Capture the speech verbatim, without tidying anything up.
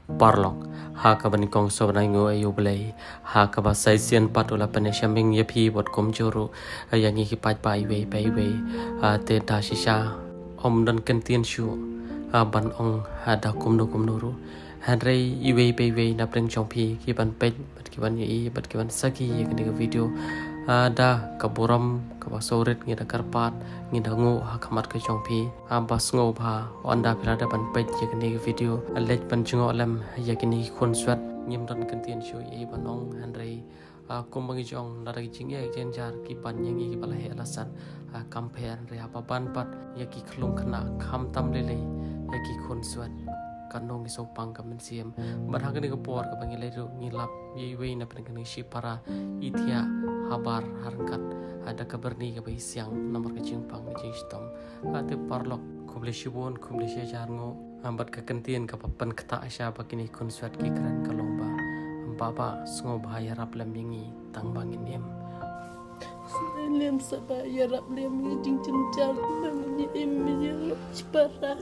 Paralok, ha kaba nyngkong sngewbha nguh ïa U Blei, ha kaba sa shisien pat u la pynïashem ïa phi bad kumjuh ruh ïa ngi ki paidbah iwei pa iwei. Ah, te da shisha ym don kyntien shuh, ah, ban ong, ah, da kumno kumno ruh. Hynrei iwei pa iwei na pdeng jong phi ki ban peit bad ki ban ïohi bad ki ban sakhi ïa kane ka video, ah, da ka burom kaba sngewrit ngi da kyrpad, ngi da nguh ha khmat ka jong phi. Ah, ba sngewbha ynda phi la dep ban peit ïa kane ka video, ah, leit ban jngoh lem ïa kine ki khunswet. Ngim don kyntien shuh ïa ban ong, hynrei, ah, kumba ngi ju ong, lada ki jingeh jingjar ki ban ïa ngi kiba la heh la sat, ah, kam pher, hynrei haba ban pat ïa ki khlung khynnah, khamtam lei lei ïa ki khunswet, katno ngi sngewpang ka mynsiem. Bad ha kane ka por kaba ngi leit ruh ngi lap ïa iwei na pdeng kane ka shipara, i thiah habar ha ryngkat, ah, da ka byrni kaba i siang namar ka jingpang ka jingshitom. Ah, te paralok, khublei shibun, khublei shihajar nguh, ah, bad ka kyntien kaba pynktah shisha ba kine khunswet ki kren ka long ba, Baba, sngewbha ïarap lem ïa ngi tang ba ngin im. Lem sa ba ïarap lem ïa ngi, jingjynjar ba ngin im ïa ngi shipara.